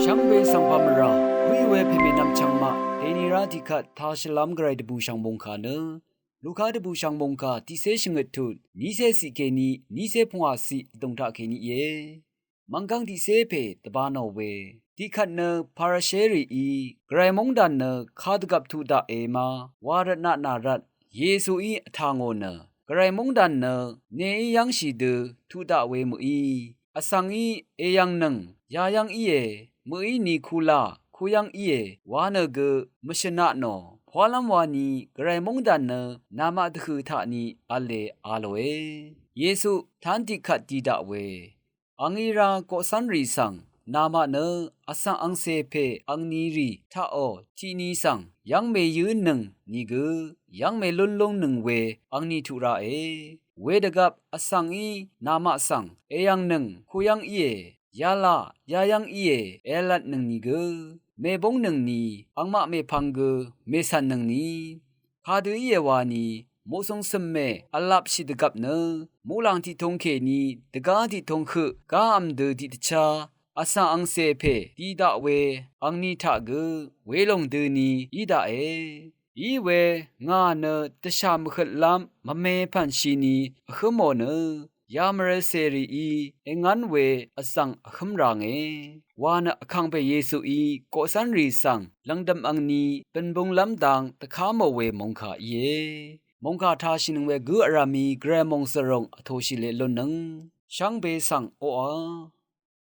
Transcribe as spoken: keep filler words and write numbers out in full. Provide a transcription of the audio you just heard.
Shvngbe svng pà mvrà, wí we pèmènvm chvngmaq, dèni rá tiqkvt taq shvlv́m gvray dvbùshv̀ng mòngkà nø, Luka dvbùshv̀ng mòngkà tiqcé shvngøt tut, nícé ciq kèní, nícé pungwà ciq vdùng taq kèní íe. Mv̀nggv́ng tiqcé pè dvbānò we. Tiqkvt nø Parisherìí, gvray móngdàn nø kadvgvp tuq daqe ma, wa rvtnaq nà rvt, Yesuí vtà ngò nø, gvray móngdàn nø, neí yv́ngshì dø tuq daq we mø̀í, vsvngí èyv̀ngnøng, yayv́ng íe, mø̀íni kulá, kuyv́ng íe, wa nø gø, mvshvnaq nò, pwálv́m wani, gvray móngdàn nø, namaq dvhø̀ taqni, v̄le a lòe. Yesu, tán tiqkvt di daq we. Angí rá koqcv́nrì svng, namaq nø, vsvng angcè pè, angnirì, taqò, tiqni svng, yv́ng mèyǿnøng, nìgø, yv́ng mèlún lúngnøng we, angni tuq rae. Wedvgvp vsvngí namaq svng, èyv̀ngnøng, kuyv́ng íe, yalaq, yayv́ng íe, èvlvtnøng nìgø, mèbúngnøng ni, angmaq mèpvng gø, mècv̀nnøng ni, kadø íe wani, muqcūng cø̀mmè, vlapshì dvgvp nø, muqlàng tiqtung kèní, dvgá tiqtung høq, gá v̄m dø tiqdvchá, vsvng angcè pè, di daq we, angni taq gø, welòng døni, í daqe. Iwe ngà nø dvshà mvhøtlv́m mvme pv̀n shini vhǿmò nø, yamvrø cèrìí èngv́n we vzv̀ng vhǿm range. Wa nø vkàngpè Yesuí koqcv́nrì svng lv̀ngdø̀m angni bø̀nbunglv́m dang dvká mò we mòngkà íe. Mòngkà tashìnøng we gǿ vrv̀mí gvray mòngzø̀ròng vtōshì leq lunnøng shvngbe svng oqà